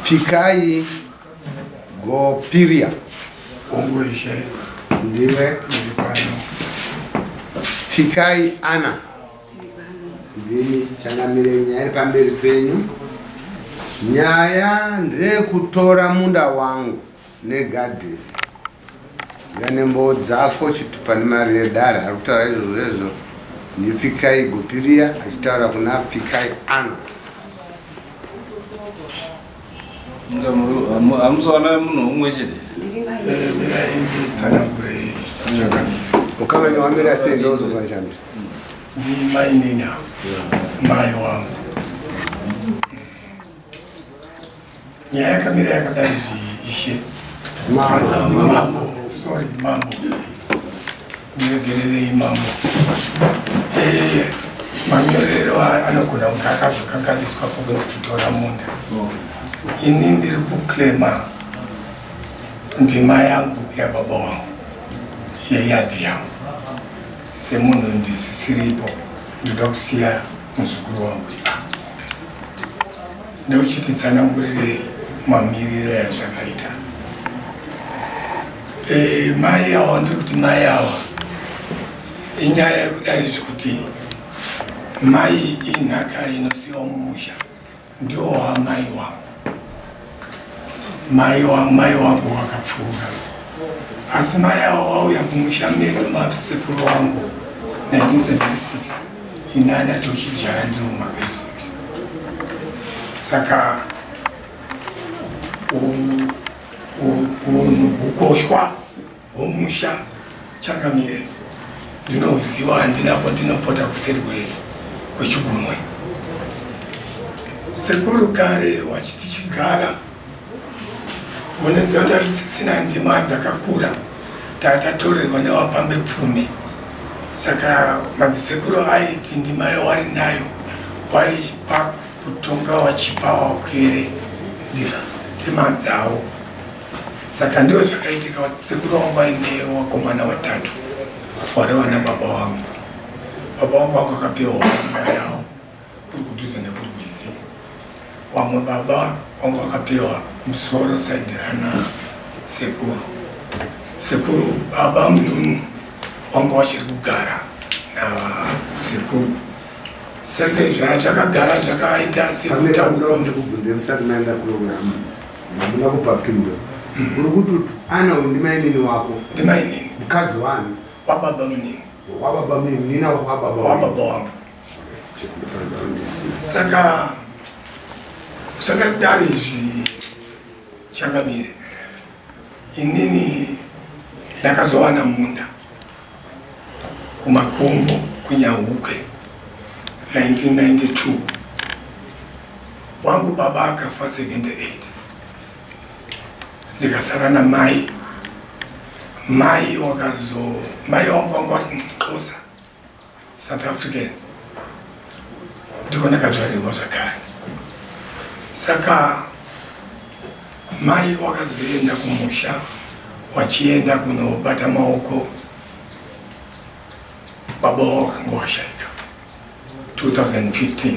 Pfikai Gopiria. Hongu Ishe. Ndiwe. Ndiri pano. Pfikai Ana. Ndini changamire, nyaya iri pamberi penyu. Nyaya ndeyekutora munda wangu negadheni. Yanembo dzako chitupa nemari yedare. Ari kutaura izvozvo izvo ndiPfikai Gopiria achitaura kuna Pfikai Ana. Hamuzowana munhu umwe chete. Tsanangurei, changamire. Ukamanya wamira sei ndozokwana chamira. Ndi mainini, mai wangu. Nyaya yakamira yakadai zvi, Ishe. Mambo. Mambo, sorry, mambo, ndiregererei mambo. Manyorero anogona kunge akazokanganiswa pakunzi kutora munda. Ini ndiri kuclaima ndima yangu yababa wangu, yeyadhi yangu. Semunhu ndisisiripo, ndoda kusiya muzukuru wangu ipapo. Ndochiti tsanangurire mamiriro yazvakaita. Mai awa, ndiri kuti mai awa, inyaya yekudai zvekuti mai inhaka inosiyiwa mumusha. Ndiwo wamai wangu. Mai wangu wakapfuura, asi mai avo vauya kumusha medu masekuru wangu 1976. Inana tochijaya, ndiri muma 86. Saka unhu hukoshwa hwomusha, changamire, ndinoziva. Handinapo ndinopota kuseri kwechigunwe. Sekuru kare wachiti chigara, munoziva kuti hatisisina ndima dzakakura, tatatorerwa nevapambe pfumi. Saka madzisekuru aiti ndima yawari nayo waipa kutonga, wachipa wakwere ndima dzavo. Saka ndio zvakaitika. Sekuru wangu aine wakomana watatu wari vana baba vangu. Baba vangu vakapiwa ndima yavo kuri kudhuze nekurwizi. Vamwe baba vangu vakapiwa kumusoro, side rana sekuru. Sekuru baba mununu wanga vachiri kugara nasekuru. Sese zvakagara zvakaita sekutaura. Ndikubvunze musati maenda program, hamuna kupa pinduro. Uri kuti Ana uyu ndimainini wako? Ndimainini. Mukadzi wani? Wababa munini. Wababa munini, nina wababa? Wababa wangu. Saka zvakadaro izvi, changamire, inini ndakazowana munda kuMakombo, kuNyahukwe, 1992. Wangu baba akafa 78, ndikasara namai. Mai wakazo mai wangu wanga wati Xhosa, South African, ndiko ndakazvarirwa zvakare. Saka mai wakazoenda kumusha, wachienda kunobata maoko. Baba wakanga washaika 2015.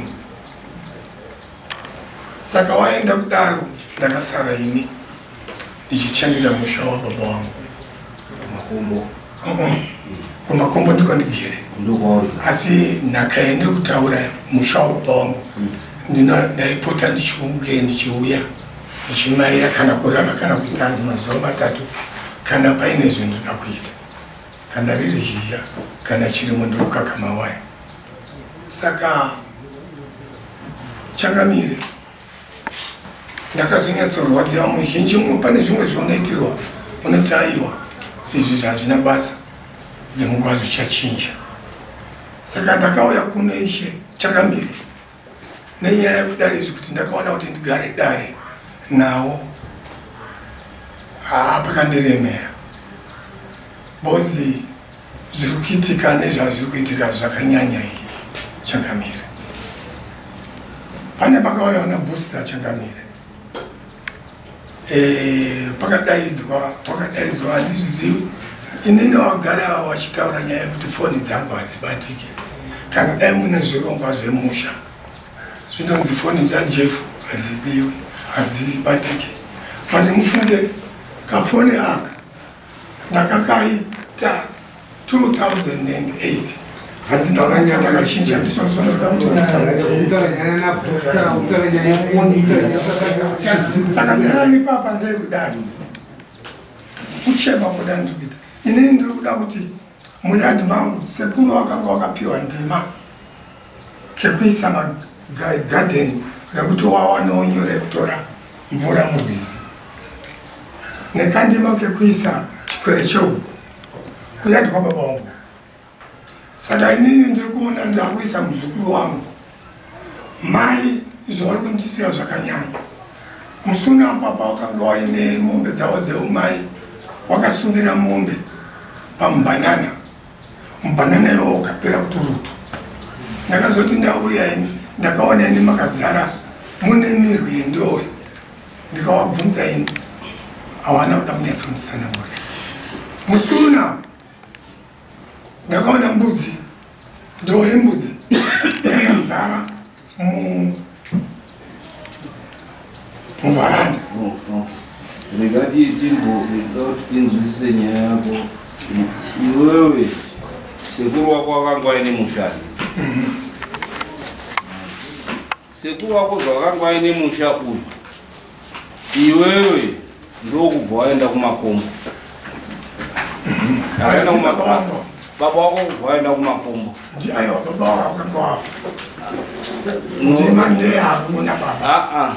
Saka waenda kudaro, ndakasara ini ndichichengeta musha wababa wangu. Makombo? Kumakombo ndiko ndigere. Ndokwauri. Asi nhaka yandiri kutaura, musha wababa wangu, ndaipota ndichiunge ndichiuya ndichimaira kana kurara kana kuita mazuva 3 kana paine zvinhu ndoda kuita, kana riri zhiya kana chirimo, ndokaka mawaya. Saka changamire, ndakazonyatsorwadziwa muzhinji. Pane zvimwe zvaunoitirwa unoti aiwa, izvi zvazvina basa, dzimwe nguva zvichachinja. Saka ndakauya kuno, Ishe, changamire, nenyaya yekudare izvi, kuti ndakaona kuti ndigare dare nawo haa pakandiremera, because zviri kuitika nezvazviri kuitika zvakanyanya. Iyi changamire, pane pakauya na booster, changamire. Pakadaidzwa, pakadaidzwa, handizvizivi inini. Wagara wachitaura nyaya yekuti foni dzangu hadzibatiki. Kana dai mune zvirongwa zvemusha, zvinonzi foni dzaJeff hadzidiwi. Hadzibatiki. But mufunge, kafoni aka ndakakaita 2008, handina kufa ndakachinja. Ndizvozvo kuti saka nyaya ipapa ndeyekudari kuchema kuda ndiri kuita inini. Ndiri kuda kuti muyadhi mangu sekuru wakanga wakapiwa ndima kekuisa magadheni rekuti wawanewo nyore yekutora mvura murwizi, nekandima kekuisa chikwere chehuku kuyadhi kwababa wangu. Saka inini ndiri kuona ndakuisa muzukuru wangu. Mai izvo vari kundiitira zvakanyanya. Musuna papa wakanga waine mombe dzavo dzeumai, wakasungira mombe pamubhanana. Mubhanana iwo ukapera kuturutu. Ndakazoti ndauya ini, ndakaona ini makazara mune mirwi yendowe. Ndikawabvunza ini, hawana kuda kunyatsonditsanangura. Musuna ndakaona mbudzi, ndowe yembudzi yakazara muvharanda. Rega timbo tinzwisise nyaya yako. Iwewe, sekuru wako wakanga aine musha. Sekuru wako zvakanga aine musha uyu, iwewe ndokubva waenda kumakombo. Akaenda kumakombo, baba wako kubva waenda kumakombo. Aiwa, baba wakanga wafa, ndima ndeyakuna baba. Aa,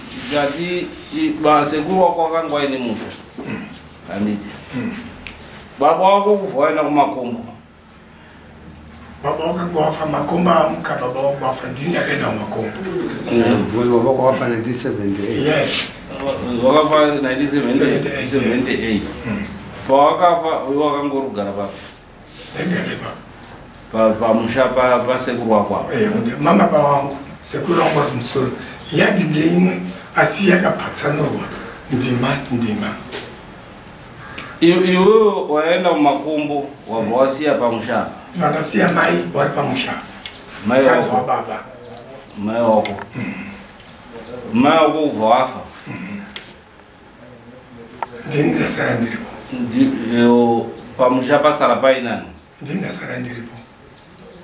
tikati sekuru wako wakanga aine musha, handiti? Baba wako kubva waenda kumakombo. Baba wakanga wafa, makombo amuka. Baba wangu wafa, ndini ndakaenda kumakombo. Because baba wako wafa 1978. Yes. Wakafa 1978. Pawakafa iwe wakangorugara papi? Ndagare Pamusha pasekuru wako apa? Mama baba wangu, sekuru wangu vari kumusoro. Yadhi ndeimwe, asi yakapatsanurwa ndima ndima. Iwewe waenda mumakombo, wabva wasiya pamusha apa. Vakasiya mai vari pamusha. Mai mukadzi wako? Wababa. Mai wako, mai wako kubva wafa. Ndini ndasara ndiripo. Pamusha pasara painani? Ndini ndasara ndiripo.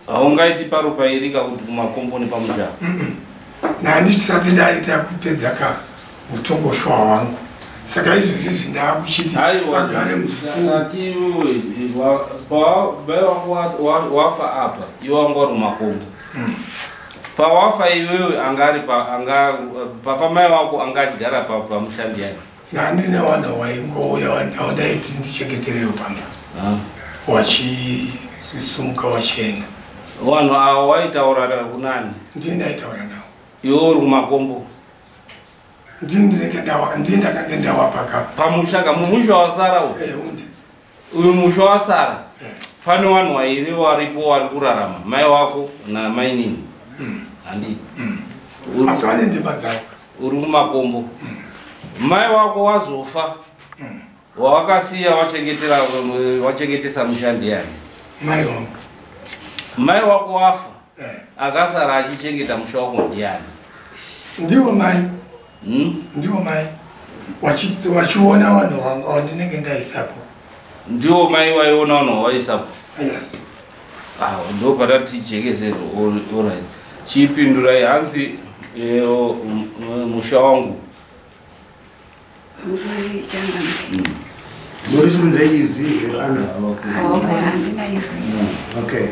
Haungaiti paro pairika kuti kumakombo nepamusha? Nandisati ndaita kupedza ka utongoshwa hwangu, saka izvozvi ndaakuchiti pagare muzukuru. Ati iwewe mai wako wafa apa, iwe wanga uri mumakombo. Pawafa iwewe, anga ari anga pafa mai wako, anga achigara pamusha ndiani? Nandine vanhu waingouya wandaiti ndichengeterewo pamba, wachisumuka wachienda. Vanhu ava waitaura kunani? Ndini ndaitaura navo. Iwe uri kumakombo. Ndini ndinenge ndawa, ndini ndakange ndawapaka. Pamusha ka, mumusha wasara uyu? Unde. Uyu musha wasara, pane vanhu vairi varipo vari kurarama, mai wako namainini, handiti? Asi vane ndima dzavo. Uri kumakombo, mai wako wazofa, wawakasiya wachengetera, wachengetesa musha ndiani? Mai wangu. Mai wako wafa, akasara achichengeta musha wako ndiani? Ndiwo mai. Hmm? Ndiwo mai wachiona vanhu wandinenge ndaisapo. Ndiwo mai waiona vanhu waisapo? Yes. Ah, ndo patati tijekesero. Alright, chipindurai. Hanzi musha wangu. Musoro changamire. Murisimudza izwi, ana. Handina izwi. Okay.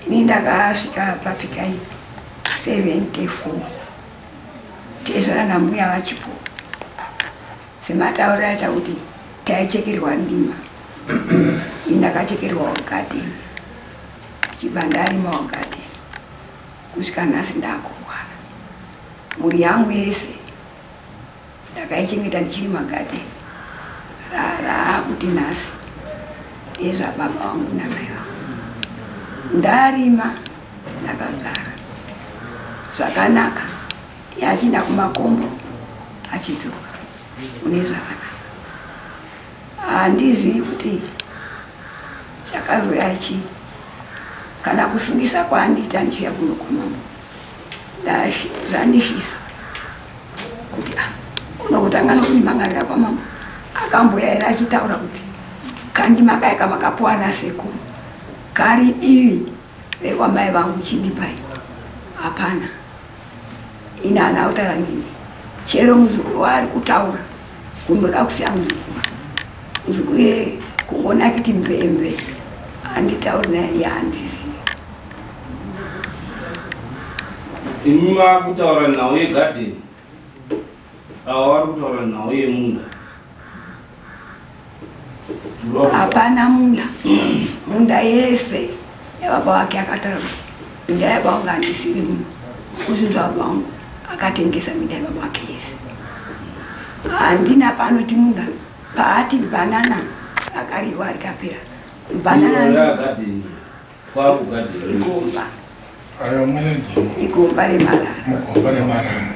Ini ndakasvika pafikai 74, tezvara nambuya vachipo. Sematauriro aita kuti taichekerwa ndima, ini ndakachekerwawo gadheni, chibva ndarimawo gadheni kusvika nhasi ndakurwara. Mhuri yangu yese ndakaichengeta ndichiri magadheni. Raakuti nhasi ndezvababa vangu namai vangu. Ndarima, ndakagara zvakanaka. Iye achienda kumakombo, achidzoka mune zvakanaka. Handizivi kuti chakazoya chii kana kusungisa kwaandiita ndichiya kuno kwamambo. Zvandisvisa. Kuti unokutanga nokundimangarira kwamambo. Akamboya here achitaura kuti kandima kaya kamakapuwa nasekuru kari divi rekwamai vangu chindipai. Hapana. Ini haana kutaura nini. Chero muzukuru waari kutaura kundoda kusiya muzukuru. Muzukuru iye kungoona kuti mvemve handitauri naye iye handizivi. Imi makutaura nhau yegadheni, ava vari kutaura nhau yemunda. Hapana munda. Munda yese yababa wake akataura kuti minda yababa wangu handisiri muno. Kuzvinzwa baba wangu akatengesa minda yababa wake yese. Handina panoti munda paati banana akariwa rikapera. Banana igomba. Igomba remarara. Mugomba remarara.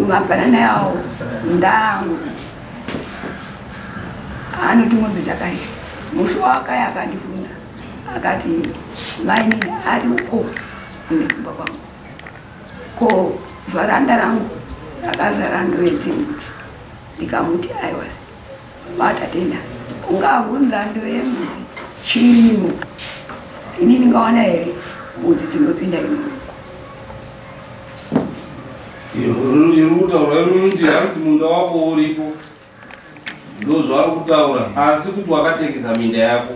Mabanana yawo ndangu. Anoti mombe dzakarira. Musi waakaya akandibvunza akati mainini ari uko ine kumba kwangu. Ko vharanda rangu rakazara ndove dzembudzi. Ndikamuti aiwa vatatenda ungabvunza ndove yembudzi chirimo. Ini ndingaona here mbudzi dzinopinda imomo. Iri kutaura inonzi hanzi munda wako uripo. Ndozvaari kutaura asi kuti wakatengesa minda yako.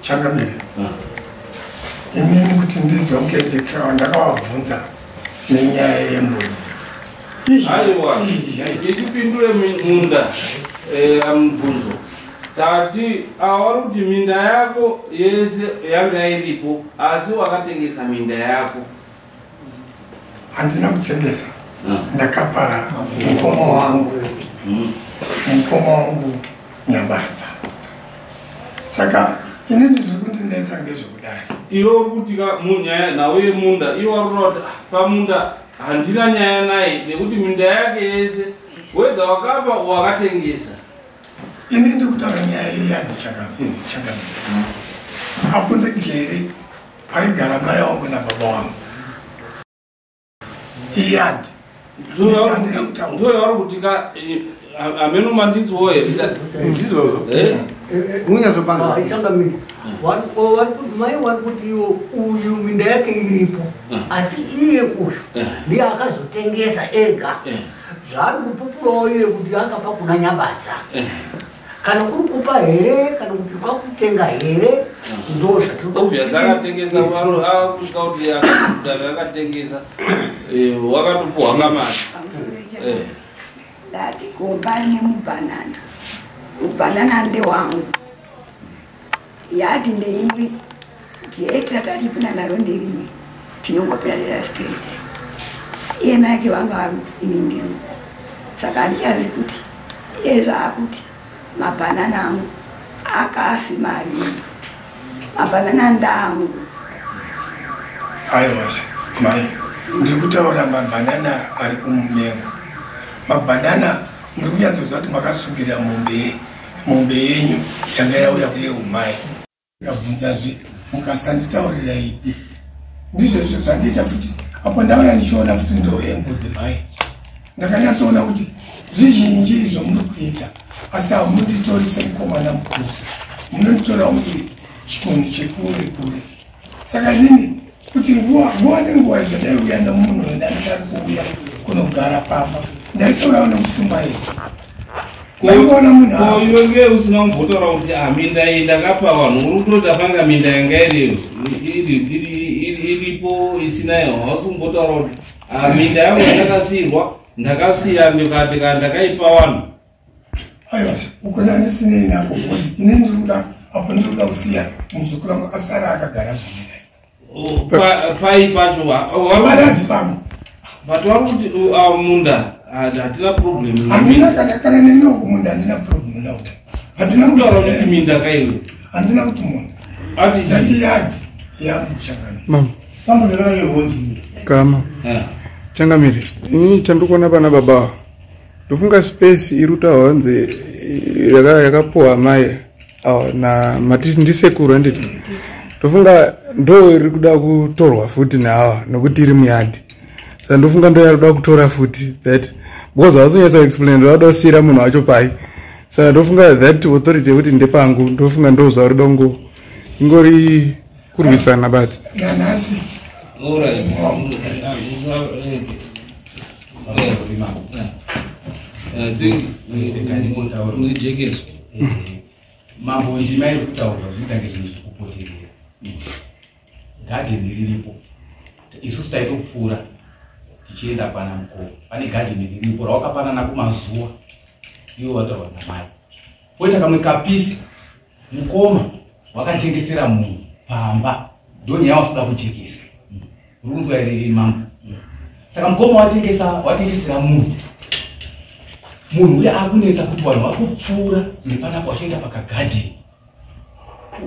Changamire. Inini kuti ndizonge ndakavabvunza nenyaya yembudzi. Aiwa, itipindure munda mubvunzo. Tati avari kuti minda yako yese yanga iripo asi wakatengesa minda yako. Handina kutengesa. Ndakapa mukoma wangu. Mukoma wangu Nyabadza. Saka inini zviri kundinetsa ngezvekudai. Iwe uri kuti munyaya nhau yemunda, iwe uri kuda kuti pamunda handina nyaya naye nekuti minda yake yese weza wakapa wakatengesa. Ini ndiri kutaura nyaya yeyadhi changamire. Apo ndigere paigara mai wangu nababa wangu. Iyadhi. Ndiyo yauri kuti ameno mandinzwawo here? Ndizvozvo. Unyatsopanga. Changamire. Mai vari kuti iwo uyu minda yake iripo asi iye uyu ndiye akazotengesa ega. Zvaari kupupurawo iye kuti akapa kuna Nyabadza. Kana kuri kupa here kana kuti kwakutenga here ndo zvatiri Obviously akatengesa kusvika kuti akatengesa wakatopuhwa kamari. Ndati gomba nemubhanana. Mubhanana ndewangu. Yati ndeimwe geti rataripinda naro nderimwe tinongopinda dera straight. Iye mai ake vanga vari ini ndiri. Saka handichazi kuti iye zvaakuti mabhanana angu akasi mari. Mabhanana ndangu. Aiwa mai, ndiri kutaura mabhanana ari kumumengo. Mabhanana muri kunyatsoziva kuti makasungirira mombe yenyu yanga yauya kuyeumai. Ndikabvunzazve mukasanditaurira idi. Ndizvo zvandiita futi. Apo ndauya ndichiona futi ndoo yembudzi mai. Ndakanyatsoona kuti zvizhinji izvo muri kuita asi hamunditori semukomana mukuru. Munonditora kunge chimunhu chekure kure. Saka inini kuti nguva nenguva izvo ndaiuya nemunhu wendandisari kuuya kunogara pamba. Ndaisauyawo nekusumba here. Ndaingoona munhu Iwe nge usina kumbotaura kuti minda iyi ndakapa vanhu uri kutoti afanga minda yanga iripo isinayo. Hausi kumbotaura kuti minda yangu yandakasiyirwa ndakasiya ndakaipa vanhu. Aiwa, uko ndandisinei nako because ini ndiri kuda apo ndiri kuda kusiya muzukuru wangu asara akagara zvakanaka. Pai pacho paradhi pangu. But vari kuti munda hatina problem. Handina kana nenoku munda handina problem nawo. Handina kutaura kuti minda kaiwe. Handina kuti munda. Ati yadhi yamuchangamire. Mama. Kama. Changamire. Ini chandikuona pana baba. Ndofunga space iri kutaurwa hanzi yakapuwa mai na mati ndisekuru handiti. Ndofunga ndo iri kuda kutorwa futi neava nekuti iri muyadhi. Saka ndofunga ndoyaroda kutora futi that because havazonyatsa explain zvavada kusiyira munhu wacho pai. Saka ndofunga that authority yekuti ndepangu, ndofunga ndo zvaroda kungo ingori kurwisana bati. Nanhasi. Alright. Jekeso. Mambo, ndima iri kutaurwa zvinoita nge zvinhu zviri kupoterera. Gadheni riripo, isusu taitopfuura tichienda pana mukoma. Pane gadheni riripo rawakapanana kumazuva iwo wataurwa namai. Poita kamwe kapisi mukoma wakatengesera munhu pamba, ndo nyaya wasida kujekesa. Uri kunzwa here, mambo? Saka mukoma watengesera munhu, munhu uya akunetsa kuti vanhu vari kupfuura nepanapo vachienda pakagadheni.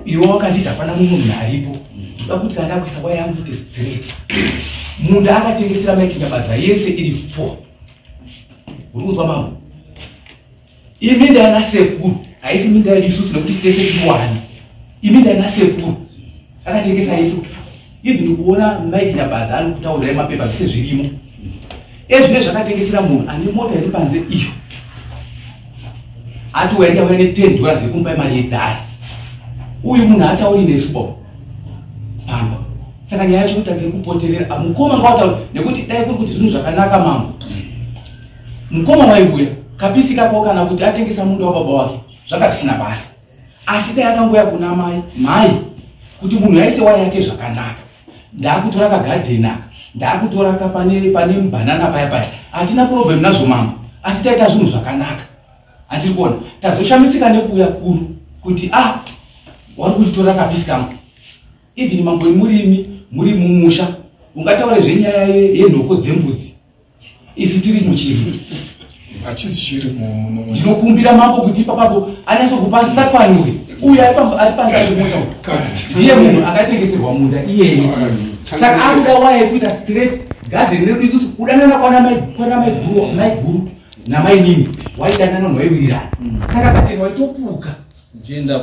Iwe wakanditi hapana mumwe munhu aripo, ndoda kuti kana ndakuisa waya yangu ite straight. Munda akatengesera Mike Nyabadza yese iri 4. Uri kunzwa, mambo? Iminda yana sekuru, haisi minda yedu isusu nekuti tese tiriwani. Iminda yana sekuru akatengesa yese. Even kuona Mike Nyabadza ari kutaurirai mapepa, zvese zvirimo. Ezvine zvakatengesera munhu ane mota iri panze iyo, ati waenda uya ne10 dollars yekumupa mari yedhari. Uyu munhu haatauri nesu baba pamba. Saka nyaya yacho kutange kupoterera, mukoma ngawatauri, nekuti dai kuri kuti zvinhu zvakanaka, mambo, mukoma waiuya kapisi kako kana kuti atengesa munda wababa wake zvanga zvisina basa. Asi dai akangoya kuna mai, mai kuti munhu aise waya yake zvakanaka, ndaakutora kagadheni aka, ndaakutora ka pane mubhanana paya paya, hatina problem nazvo, mambo, asi taita zvinhu zvakanaka. Handiri kuona tazoshamisika nekuuya kuru kuti ah, wari kutitora kapisi kangu. Even mambo, murimi muri mumusha, ungataure zvenyaya yenhoko dzembudzi isi tiri muchiri. Hachisi chiri muno. Ndinokumbira mambo kuti ipapapo anyatsokupa sakwanure. Uyu ari panze ari mota uyu ndiye munhu akatengeserwa munda iyeye. Saka akuda waya yekuita straight garden redu isusu. Kudanana kwana maiguru namainini, waidanana, waiwirirana, saka garden waitopuka uchitoenda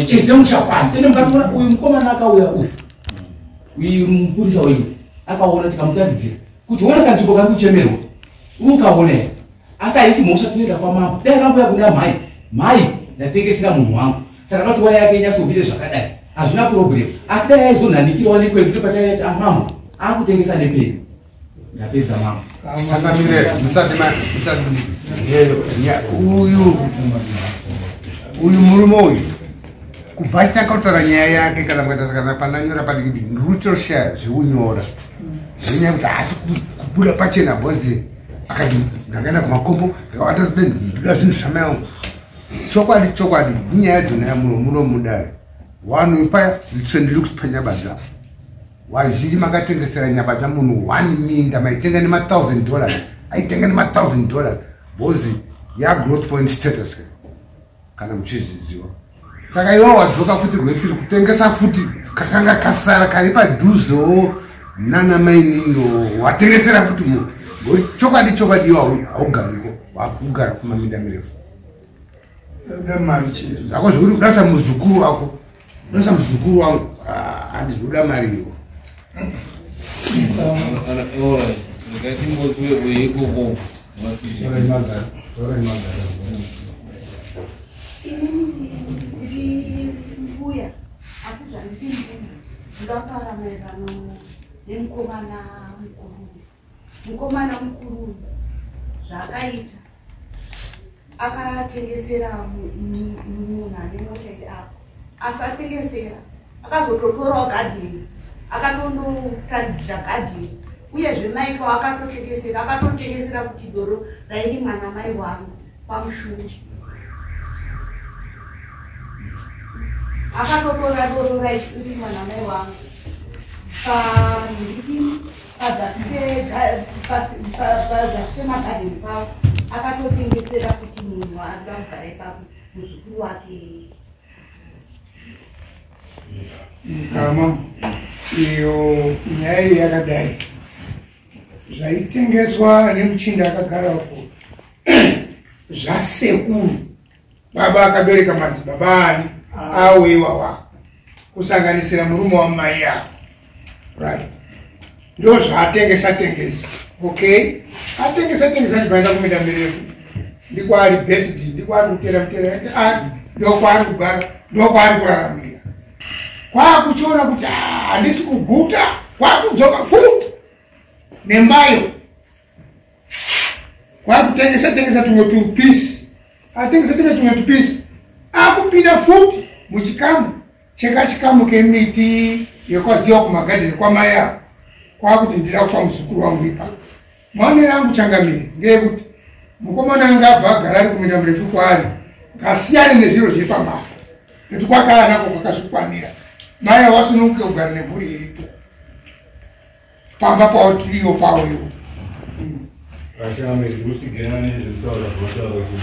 ise musha kwani. Ende mukatoona uyu mukomana akauya uyu, uyu mupurisa uyu akaona, tikamutaridzira kuti ona kanzvimbo kari kuchemerwa, ukaona here? Asi haisi mhosva, tinoenda kwamambo. Dai akangoya kuna mhai, mhai ndatengesera munhu wangu, saka dati waya yake inyatsomire zvakadai, hazvina problem. Asi dai aizonhanikirawo nekwedu ndopataiti, ah, mambo akutengesa nepedu. Ndapedza, mambo. Changamire, musati musati uyu murume uyu kubva achitanga kutaura nyaya yake, kana mukaita kana pandanyora padikiti, ndiri zvekunyora zvenyaya yekuti haasi kubuda pachena bhozi. Akati ndakaenda kumakombo, ndakawata, ndoda zvinhu zvamai vangu. Chokwadi, chokwadi, dzinyaya dzona muno muno mudare wanhu paya St Luke's paNyabadza, wazhinji makatengesera Nyabadza munhu one minda, maitenga nema1000 dollars, aitenga nema1000 dollars bhozi yagrowth point status, kana muchizviziva. Saka iwa wadzoka futi rwepiri kutengesa futi kakanga kasara kari padhuzewo nana mainingo, watengesera futi munhu. Ngori chokwadi, chokwadi, iwa haugariko, wakugara kumaminda mirefu. Uda mari chete. Zvako zvekuti kudasa muzukuru wako, kudasa muzukuru wangu, handizoda mari iwo. Alright, ndikatimbozwe ikoko. Inini ndiri mbuya, asi zvandiri mbuya ndakataura maererano nemukomana mukuru. Mukomana mukuru zvaakaita, akatengesera munhu ane mota iri apo. Asi atengesera, akazototorawo gadheni, akatondotaridzira gadheni. Uyezve Maiko akatotengesera, akatotengesera kuti doro rairimwa namai wangu pamushunji. Akatotora doro rairimwa namai wangu pandiki pazasi pemagadheni pavo, akatotengesera kuti munhu arida kugara ipapo, muzukuru wake. Kama iyo nyaya iyi yakadai, zvaitengeswa nemuchinda akagarapo zvasekuru, baba akabereka madzibaba ani awo iwawa, kusanganisira murume wamai avo, right? Ndo zvaatengesa tengesa. Okay, atengesa tengesa achibvaenda kuminda mirefu, ndikwaari based, ndikwaari kutera mutera yake ari, ndokwaari kugara, ndokwaari kuraramira. Kwakuchiona kuti handisi kuguta, kwakudzoka futi nembayo, kwakutengesa tengesa tumwe tupisi, atengesa tengesa tumwe tupisi, akupinda futi muchikamu chekachikamu kemiti yekwadziwa kumagadheni kwamai avo, kwakuti ndira kupa muzukuru wangu ipapo. Maonero angu changamire ngeyekuti mukomana anga abva agara ari kuminda murefu kwaari ngasiyane nezviro zviri pambapo, nekuti kwakaanako kwakazvikwanira. Mai awasununguke kugara nemhuri iripo pamba pavo tiriyo pavo ivo. Vachangamire, ndinotsigirana nezvekutaura zvavataura kuti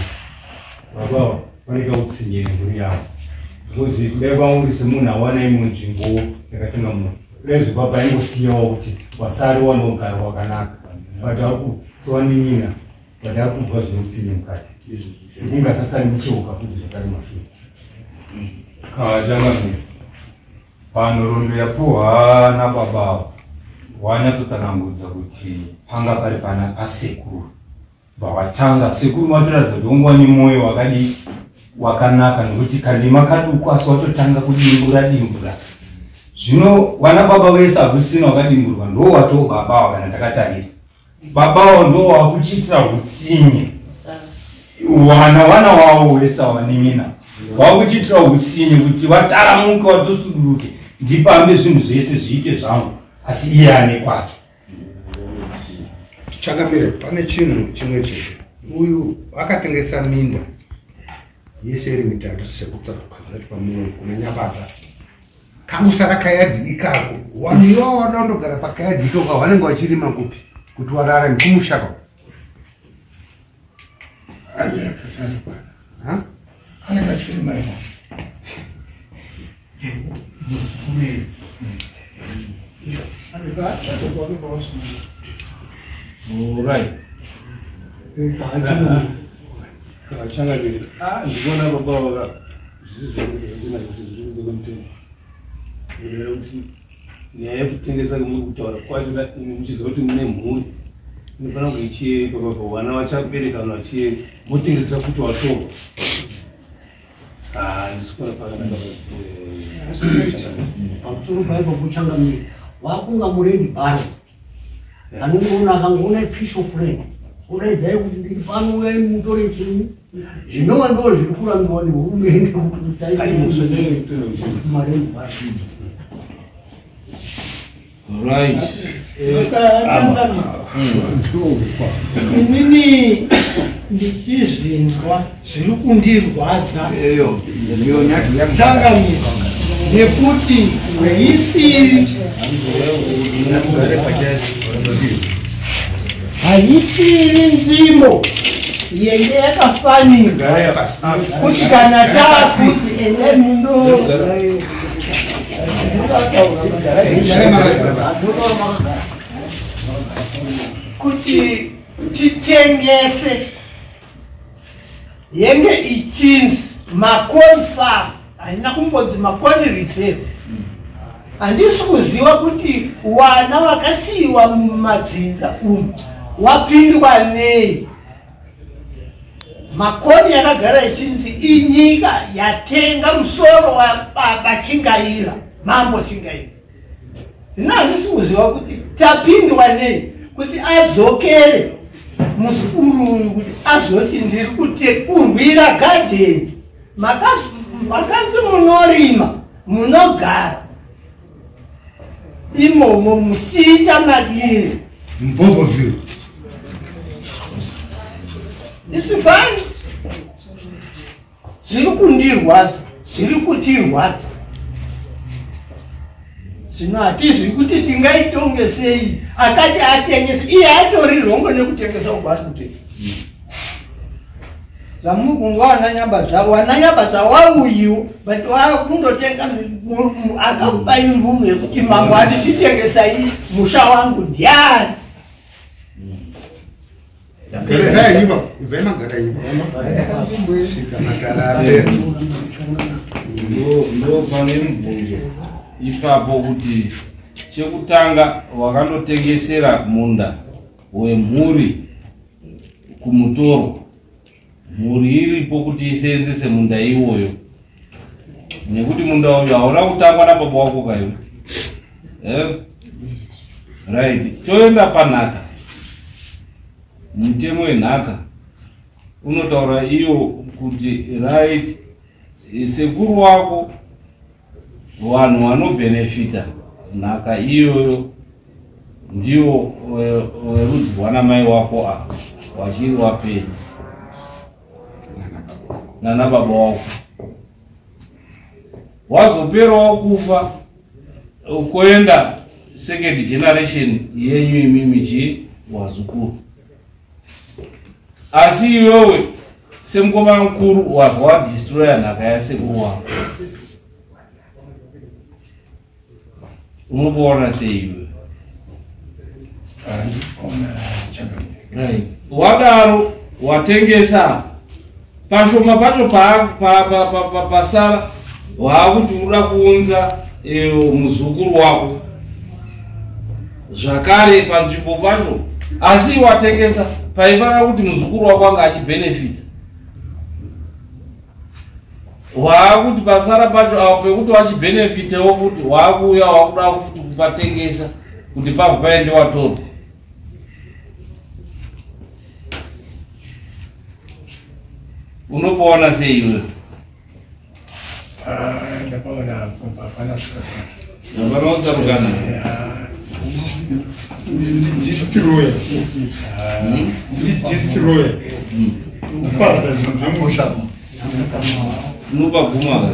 baba vanenge utsinye nemhuri yavo, because kudai kwauri semunhu awana imwe nzvimbo yakatenga munhu dai zvepapa ingosiyawo kuti wasari wanogara wakanaka, but akusowanin'ina but akubva zvinotsinye mukati sekungasasari mucheuka futi zvakare mashure. Kachangamire, panhoroondo yapuhwa nababa avo wanyatsotsanangudza kuti panga pari pana pasekuru, bva watanga sekuru matoratidza kuti wonguva nemwoyo wakadi wakanaka, nekuti kandima kaduku asi watotanga kudimbura dimbura. Zvino wana baba vese hakusina wakadimburwa, ndo watoo babawa. Kana takatarisa babawo ndo wakuchiitira utsinye wana wavo wese awanin'ina, wakuchiitira utsinye kuti wataramuke watosuduruke, ndipambe zvinhu zvese zviite zvangu, asi iye ane kwake. Changamire, pane chinhu chimwe chete. Uyu akatengesa minda yese iri mitatu sekutaura pamwe kuna Nyabadza, kangosara kayadhi ikako. Vanhu ivavo vanoda kundogara pakayadhi ikako, vanenge vachirima kupi kuti wararame kumushaka? Anenge achirima imo. Alright. Changamire, ndikuona baba vaka zvisi zvekuti kwemutemo, kureva kuti nyaya yekutengesa kwemuri kutaura kwacho, imi muchiziva kuti mune mhuri inofanira kunge ichiyeri pababa, vana vachaberekana vachiyeri, motengesera futi watorwa. Handisi kuona pakanaka. Pamusoro paipo kuchangamire, wakunga murendi bharo anongoona akangoona piece of land, odaidzai kuti ndiri pano, uyai mutore chinyi, zvinova ndo zviri kurambiwa nehurumende kuti marendi bharo. Right. Inini ndichizvinzwa zviri kundirwadza changamire, nekuti haisiri haisiri nzvimbo yenge yakafanirwa kuti kana taakuti endai muno. Kuti titengese yenge ichinzi Makoni Farm, haina kumbonzi Makoni Reserve. Handisi kuziva kuti wana wakasiyiwa mumadzinza umu wapindwa nei. Makoni yakagara ichinzi inyika yatenga musoro wababa Chingaira, Mambo Chingaira. Zvino handisi kuziva kuti tapindwa nei kuti adzokere muzukuru uyu kuti azoti ndiri kurwira gadheni. Makanzi munorima, munogara imomo muchiita madire. Mboboville. Isifani zviri kundirwadza, zviri kutirwadza. Zvino hatizvi kuti tingaitonge sei. Akati atengese iye atori rongo nekutengesa ubasi kutengesa zvamuri kunzwa wananyabadza wananyabadza wauyiwo, but wakundotenga. Akakupai mvumo yekuti mambo andichitengesai musha wangu ndiani? Garai ipapo, ibvai magara ipapo. Svika matara apera. Ndo pane mubvunzo ipapo kuti Chekutanga wakandotengesera munda wemhuri kumutorwa. Mhuri iripo kuti iseenzese munda iwoyo, nekuti munda uyu hauna kutangwa nababa wako kaiwe. Right, toenda panhaka. Mutemo wenhaka unotaura iyo kuti right, sekuru wako vanhu vanobhenefita nhaka iyoyo ndiwo werudzi rwanamai wako ava wachiri wapenyu nana baba wako. Wazoperawo kufa kuenda second generation yenyu imimi chi wazukuru. Asi iwewe semukomana mukuru wabva wadistroya nhaka yasekuru wako. Unokuona sei iwe? Right. Wadaro watengesa pashoma pacho pasara waakuti unoda kuunza muzukuru wako zvakare panzvimbo pacho, asi watengesa paifanira kuti muzukuru wako anga achibhenefita. Waakuti pasara pacho apo pekuti wachibhenefitewo futi waakuuya waakuda futi kupatengesa kuti pabva paende watorwa. Unopaona sei iwe? Ndapaona hapana kutsarukana. Hapana kutsarukana. Destroyer. Destroyer. Kuparadza zvinhu zvemusha. Unopabvuma ka?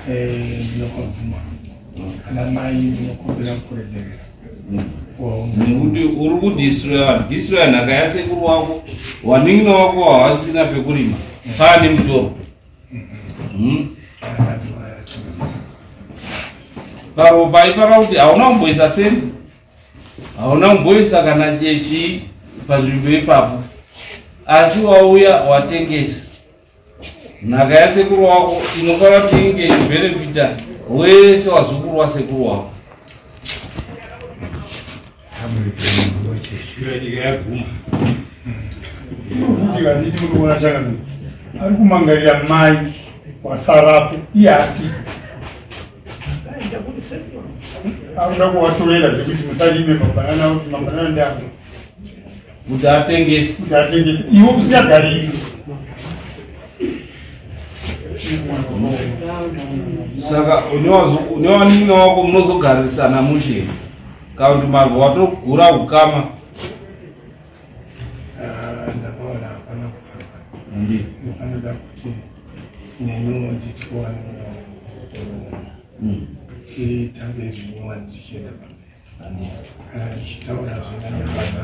Ndinopabvuma. Kana mai ndinokumbira kuregerera. Nekuti uri kudistroya distroya nhaka yasekuru wako, wanin'ina wako hawasina pekurima paane mutoro. Paro paifanira kuti hauna kumboisa sendi, hauna kumboisa kana chechii panzvimbo ipapo, asi wauya watengesa nhaka yasekuru wako inofanira kuti inge ichibhenefita wese wazukuru wasekuru wako. Nyika yaguma. Kuti vanditi muri kuona changamire ari kumangarira mai wasarapo iye asipo, akuda kuvatorera zvekuti musarime mabanana, kuti mabanana ndeangu, kuti atengese, kuti atengese iwe usingagariri. Saka newanin'ina wako munozogarisana mushe kana kuti marwa watogura ukama? Ndapaona hapana kutsarukana. Panoda kuti neniwo nditi kuwanin'ina wangu titange zvinyowani tichienda pamberi. Kana ndichitaura zvinondirwadza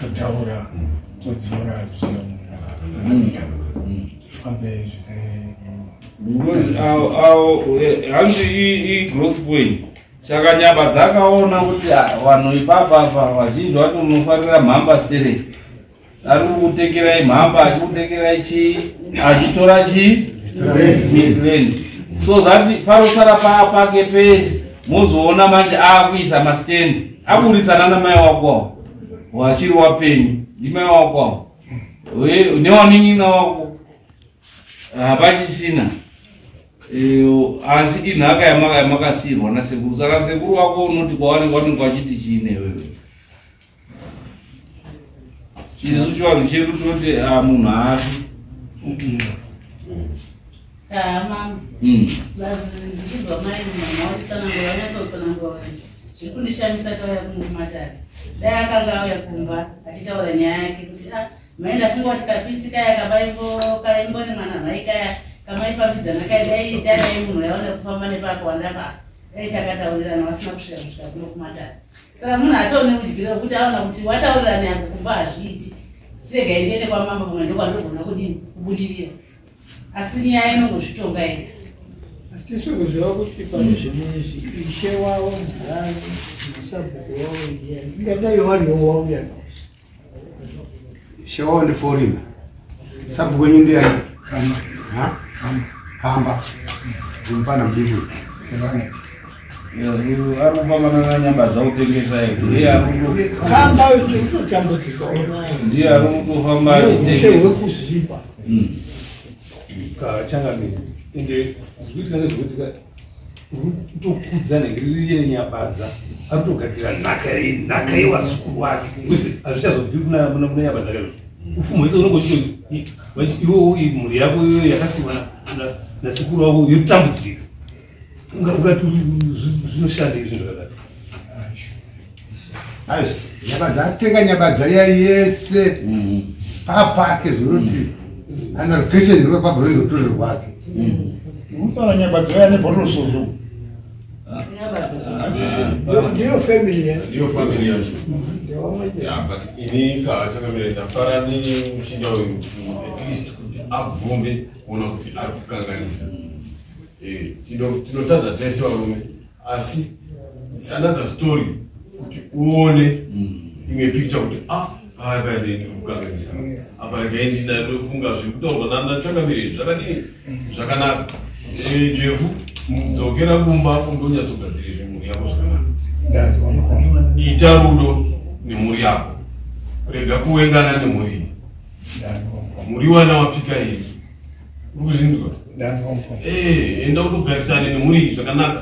totaura, todzora zvinonzira, tifambe zvine Because hanzi igrowth point. Saka nyamba dzakaona kuti vanhu ipapa apa vazhinji vacho munofarira mhamba stereki, ari kukutengerai mhamba, achikutengerai chii, achitora chii midland, so that parosara pake pese mozoona manje aakuisa mastendi aburitsana namai wako awo wachiri wapenyu, ndimai wako awo newanin'ina wako hapachisina. Asi inhaka yamakasiyirwa nasekuru. Saka sekuru wako unoti kwavari vanenge vachiti chii newewe? Chisu chivanhu chedu tinoti munhu haafi. Mama, ndichinzwa mai mama vachitsanangura, vanyatsotsanangura kuti zviri kundishamisa tauya kumatare. Dai akanga auya kumba achitaura nyaya yake kuti mai ndafunga kuti kapisi kaya kamaingori mwana mai kaya kamaifambidzana kaya, dai dai munhu yaona kufamba nepapo wandapa, dai takataurirana vasina kusvika kusvika kuno kumatare. Saka munhu atoone udyire wekuti aona kuti wataurirana yako kumba hazviiti, chiregai ndiende kwamambo, kumwe ndokwandogona kudini kubudirira. Asi nyaya inongozvitonga ega. Hatisi kuziva kuti pane zvimwe izvi ishe wavo ndiani, masabhuku wavo ndiani, ingadai wariwo wauya navo. Ishe wavo ndiforina, sabhuku wenyu ndiani? Kamba. Mufana mudiki. Ari kufamba nanyambadza kutengesa ndiye Kamba kutotambudzika. Ndiye ari kutofamba achitengesa. Hwekuzipa. Kachangamire, ende zvikuitika ndezvekuti uri kutokudza nhengiriri yenyabadza, ari kutogadzira nhaka yevazukuru vake. Hazvichazobvi kuna Nyabadza kaizvo. Upfumi hwese unenge uchito iwewo, mhuri yako iyoyo yakasiwa nasekuru wako yotambudzika. Ungati zvinoshandei zvinhu zvakadai? Aizvo, Nyabadza atenga Nyabadza iya yese papake, zvinoti ana location ndiro rwake. Utaura Nyabadza ya nebhotoro sozo. Ndiyo family ya. Ndiyo family yacho. Yeah, but ini kachangamire ndafara nemuchinda uyu, at least kuti abvume kuona kuti ari kukanganisa. Tinotadza tese varume, asi it's another story kuti uone imwe picture kuti ah, apa ndini kukanganisa apa, regai ndindofunga zviri kutaurwa nachangamire izvi zvakadini, zvakanaka. Jefu, dzokera kumba undonyatsogadzirira mhuri yako zvakanaka. Ndazwa mukoma. Ita rudo nemhuri yako, rega kuwengana nemhuri iyi. Mhuri wana wapfika iyi, uri kuzvinzwa? Ndazwa mukoma. Enda undogarisane nemhuri iyi zvakanaka,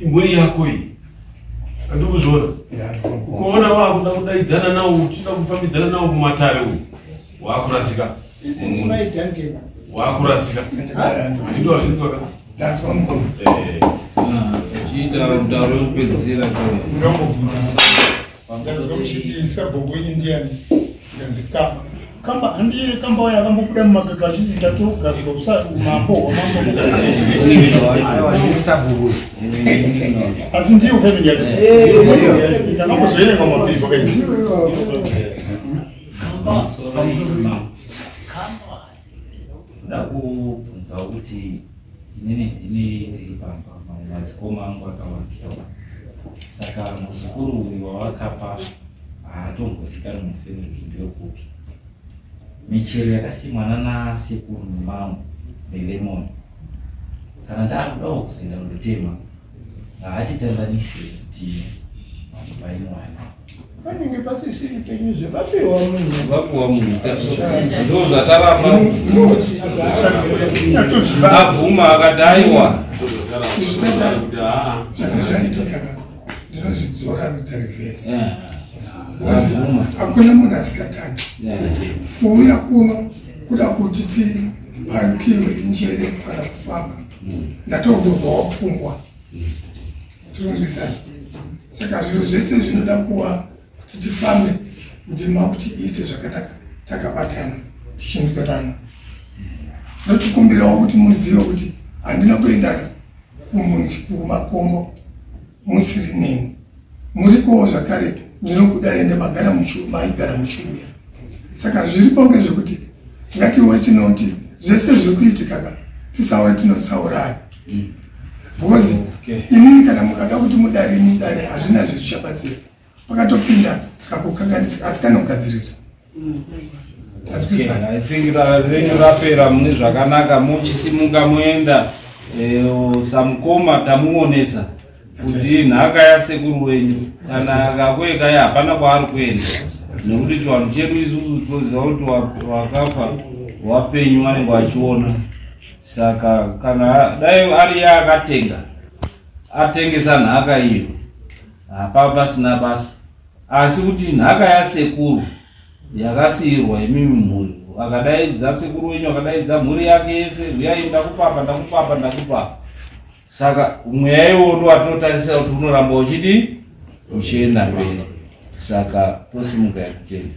imhuri yako iyi, andiri kuzviona. Ndazwa mukoma. Ukaona wakuda kudaidzana nawo, uchida kufambidzana nawo kumatare, uyu wakurasika. Munhu wakurasika, handiti wazvinzwa ka? Ndazwa mukoma. Chiita mutauro wekupedzisira. Ndazwa muchiti sabhuku wenyu ndiani, ndanzi Kamba. Kamba handiye Kamba wayo akambobuda mumagaga achiti ndatogadzwa umambo hwamambo? Aiwa, ndisabhuku. Asi ndiyo family yacho, ndakambozoerenga mapepa kaizvi. Pamusoro, ndoda kubvunzawo kuti inini ndini ndiri pamba, mamwe madzikoma angu akawandira, saka muzukuru uyu wawakapa haatombozikanwa mufamily ndewekupi. Michero yakasimwa nana sekuru nemangu nelemon, kana ndaakudawo kuzoenda kundotema, haatitandanise kuti painwana? Panenge pasisiri penyuze, vapiwa munhu. Vapiwa munhu, ndo zvataramba. Abvuma akati aiwa. Zvanga zvaitika ka, ndinozvidzora kuita reverse. Hakuna munhu asingatadzi. Kuuya kuno kuda kuti tipakiwe njere kana kufamba, ndatovhurwawo pfungwa, tinonzwisana. Saka zviro zvese zvinoda kuva kuti tifambe ndima kuti iite zvakanaka, takabatana tichinzwerana. Ndochikumbirawo kuti muzive kuti handina kuenda kumakombo musiri neni, murikowo zvakare. Ndinokuda, ende magara maigara muchiuya. Saka zviripo ngezvekuti ngatiwe tinoti zvese zviri kuitika ka, tisave tinotsaurana, because inini kana mukada kuti mudare mudare, hazvina zvezvichabatsira. Pakatopinda kakukanganisika, asi kanogadziriswa. Tanzwisana. I think renyu rapera mune zvakanaka, muchisimuka muenda. Samukoma tamuonesa kuti nhaka yasekuru wenyu, kana akakuekai hapana kwaari kuenda, nekuti chivanhu chedu isusu tinoziva kuti wakafa wapenyu vanenge vachiona. Saka kana dai ari iye akatenga atengesa nhaka iyo, hapa pasina basa, asi kuti nhaka yasekuru yakasiyirwa imimi mhuri, akadaidza sekuru wenyu, akadaidza mhuri yake yese, uyai, ndakupapa, ndakupapa, ndakupapa. Saka mweya iwowo ndo watinotarisira kuti unoramba uchidi uchienda mberi. Saka tosimuka yakutenda.